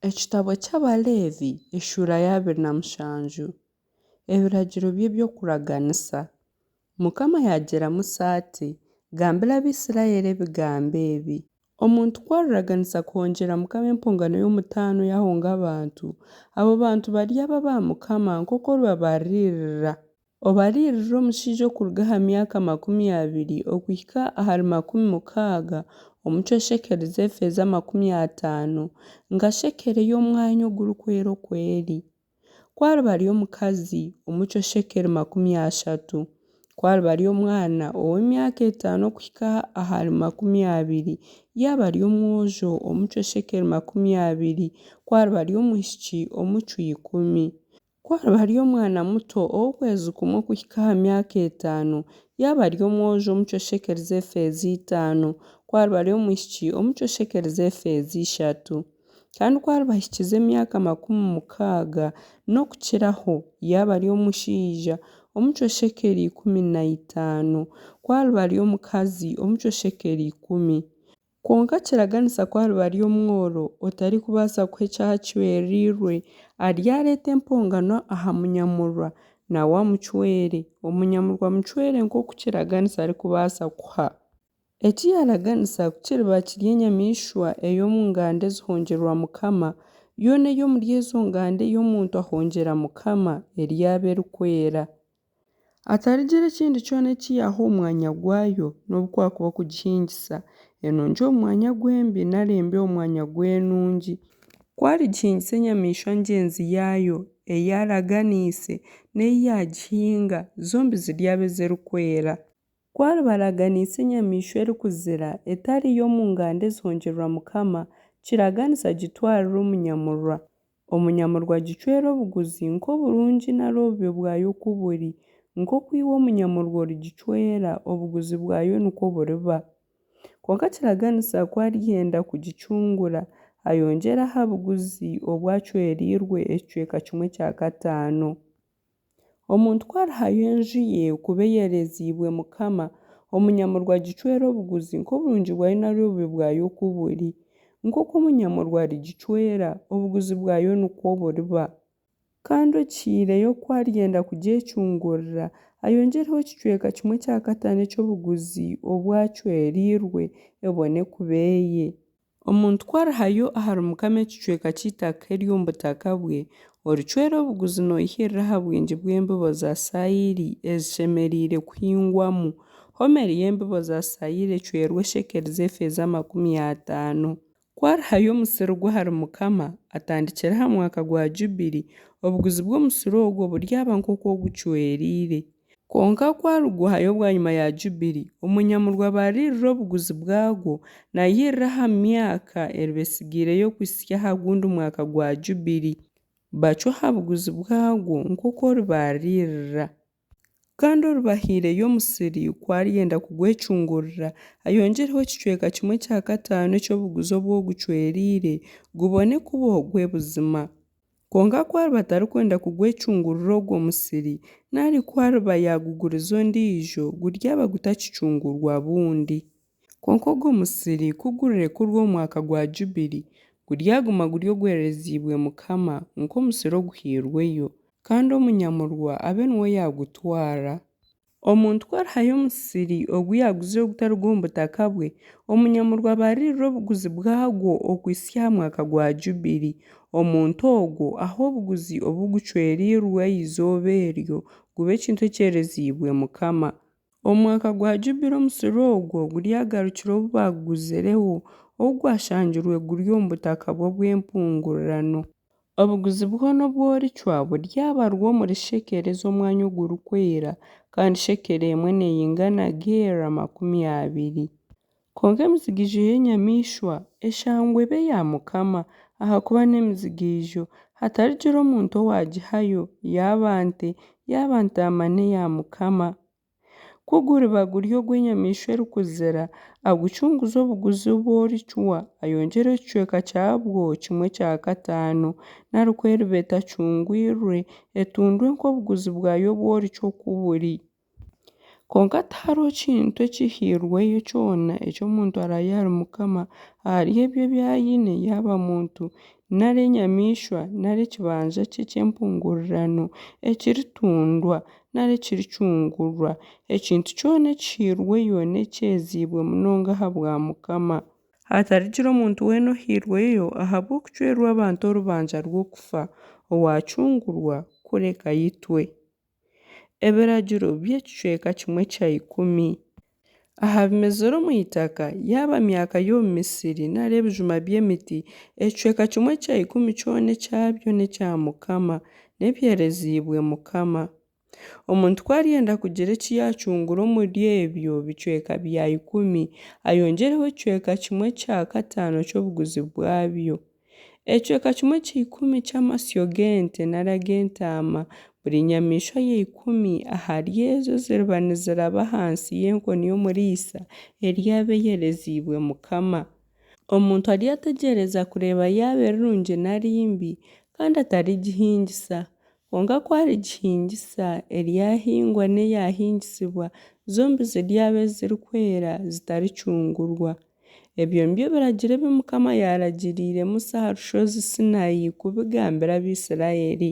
Ekitabo ky'Abaleevi eshuura ya 27. Ebiragiro by'eby'okuraganisa. Mukama yaagira Musa ati, Gambira Abaisiraeli ebigambo ebi. Omuntu ku ariraganisa kuhongyera Mukama empongano y'omutaano ei ahonga abantu, abo bantu baryaba aba Mukama nk'oku oribabariirira. Obariirire omushaija okuruga aha myaka 20 okuhika ahari 60, omucwe shekeli z'efeeza 50, nka shekeli ey'Omwanya Ogurikwera oku eri. Ku ariba ari omukazi, omucwe shekeli 30. Ku ariba ari omwana ow'emyaka etaano okuhika ahari 20, yaaba ari omwojo omucwe shekeli 20, ku ariba ari omwishiki omucwe ikumi. Ku ariba ari omwana muto ow'okwezi kumwe okuhika aha myaka etaano, yaaba ari omwojo omucwe shekeli z'efeeza itaano, ku ariba ari omwishiki omucwe shekeli z'efeeza ishatu. Kandi ku ariba ahikize emyaka 60 n'okukiraho, yaaba ari omushaija, omucwe shekeli 15, ku ariba ari omukazi omucwe shekeli ikumi. Kwonka kiraganisa ku ariba ari omworo, otarikubaasa kuha eki acwereirwe, aryareeta empongano aha munyamurwa, nawe amucwere, omunyamurwa amucwere nk'oku kiraganisa arikubaasa kuha. Eki yaaraganisa ku kiriba kiri enyamaishwa ey'omu nganda ezihongyerwa Mukama, yoona ey'omuri ezo nganda ei omuntu ahongyera Mukama, eryaba erikwera. Atarigira ekindi kyona eki yaaha omu mwanya gwayo, nobu kwakuba okugihingisa, enungi omu mwanya gw'embi nari embi omu mwanya gw'enungi. Ku arigihingisa enyamaishwa ngyenzi yaayo, ei araganiise n'ei yaagihinga, zombi ziryaba ezirikwera. Ku ariba araganiise enyamaishwa erikuzira, etari y'omu nganda ezihongyerwa Mukama, kiraganisa agitwarire omunyamurwa. Omunyamurwa agicwere obuguzi nk'oburungi nari obubi bwayo oku buri. Nk'oku iwe omunyamurwa origicwera, obuguzi bwayo nikwo buriba. Kwonka kiraganisa ku aryenda kugicungura, ayongyere aha buguzi obu acwereirwe ekicweka kimwe kya kataano. Omuntu ku arihayo enju ye kuba eyereziibwe Mukama, omunyamurwa agicwere obuguzi nk'oburungi bwayo nari obubi bwayo oku buri. Nk'oku omunyamurwa arigicwera, obuguzi bwayo nikwo buriba. Kandi ogihaireyo ku aryenda kugyecungurira, ayongyereho ekicweka kimwe kya kataano eky'obuguzi obu acwereirwe, ebone kuba eye. Omuntu ku arihayo ahari Mukama ekicweka ky'eitaka ery'omu butaka bwe, oricwera obuguzi noihirira aha bwingi bw'embibo za sayiri ezishemereire kuhingwamu. Homeri y'embibo za sayiri ecwerwe shekeli z'efeeza 50. Ku arihayo omusiri gwe ahari Mukama, atandikire aha mwaka gwa Jubili, obuguzi bw'omusiri ogwo buryaba nk'oku ogucwereire. Kwonka ku ariguhayo bwanyima ya Jubili, omunyamurwa abariirire obuguzi bwagwo, naihirira aha myaka eriba etsigaireyo okuhitsya aha gundi mwaka gwa Jubili. Bacwe aha buguzi bwagwo nk'oku oribariirira. Kandi oriba ahaireyo omusiri ku aryenda kugwecungurira, ayongyereho ekicweka kimwe kya kataano eky'obuguzi obu ogucwereire, gubone kuba ogwe buzima. Kwonka ku ariba atarikwenda kugwecungurira ogwo musiri, nari ku ariba yaagugurize ondiijo, guryaba gutakicungurwa bundi. Kwonka ogwo musiri ku gurirekurwa omu mwaka gwa Jubili, guryaguma guri ogwereziibwe Mukama, nk'omusiri oguhairweyo, kandi omunyamurwa abe niwe yaagutwara. Omuntu ku arihayo omusiri ogu yaaguzire ogutari gw'omu butaka bwe, omunyamurwa abariirire obuguzi bwagwo okuhitsya aha mwaka gwa Jubili. Omuntu ogwo ahe obuguzi obu gucwereirwe aha izooba eryo, gube ekintu ekyereziibwe Mukama. Omu mwaka gwa Jubili omusiri ogwo guryagarukira ou baaguguzireho, ou gwashangirwe guri omu butaka bwe obw'empungurirano. Obuguzi bwona obu oricwa buryabarwa omuri shekeli ez'Omwanya Ogurikwera, kandi shekeli emwe neingana geera 20. Kwonka emizigaijo y'enyamaishwa eshangwe eba eya Mukama, ahakuba n'emizigaijo, hatarigira omuntu owaagihayo, yaaba nte, yaaba ntaama n'eya Mukama. Ku guriba guri ogw'enyamaishwa erikuzira, agucunguze obuguzi obu oricwa, ayongyereho ekicweka kyabwo kimwe kya kataano. Nari ku eriba etacungwirwe, etundwe nk'obuguzi bwayo obu oricwa oku buri. Kwonka tihariho kintu ekihairweyo kyona eki omuntu araahe ahari Mukama ahari ebyo ebi aine, yaaba muntu nari enyamaishwa nari ekibanja kye ky'empungurirano ekiritundwa nari ekiricungurwa, ekintu kyona ekihairweyo n'ekyeziibwe munonga ahabwa Mukama. Hatarigira omuntu weena ohairweyo ahabw'okucwerwa abantu orubanja rw'okufa, owaacungurwa, kureka aitwe. Ebiragiro by'ekicweka kimwe kya ikumi. Aha bimezire omu itaka, yaaba myaka y'omu misiri nari ebijuma by'emiti, ekicweka kimwe kya ikumi kyona ekyabyo n'ekya Mukama, n'ebyereziibwe Mukama. Omuntu ku aryenda kugira eki yaacungura omuri ebyo bicweka bya ikumi, ayongyereho ekicweka kimwe kya kataano ky'obuguzi bwabyo. Ekicweka kimwe kya ikumi ky'amasyo g'ente nari ag'entaama, buri nyamaishwa ya ikumi ahari ezo eziriba niziraba ahansi y'enkoni y'omuriisa, eryaba eyereziibwe Mukama. Omuntu aryategyereza kureeba yaaba eri nungi nari mbi, kandi atarigihingisa. Kwonka ku arigihingisa, eryahingwa n'eyaahingisibwa, zombi ziryaba ezirikwera zitaricungurwa. Ebyo nibyo biragiro ebi Mukama yaaragiriire Musa aha Rushozi Sinaayi kubigambira Abaisiraeli.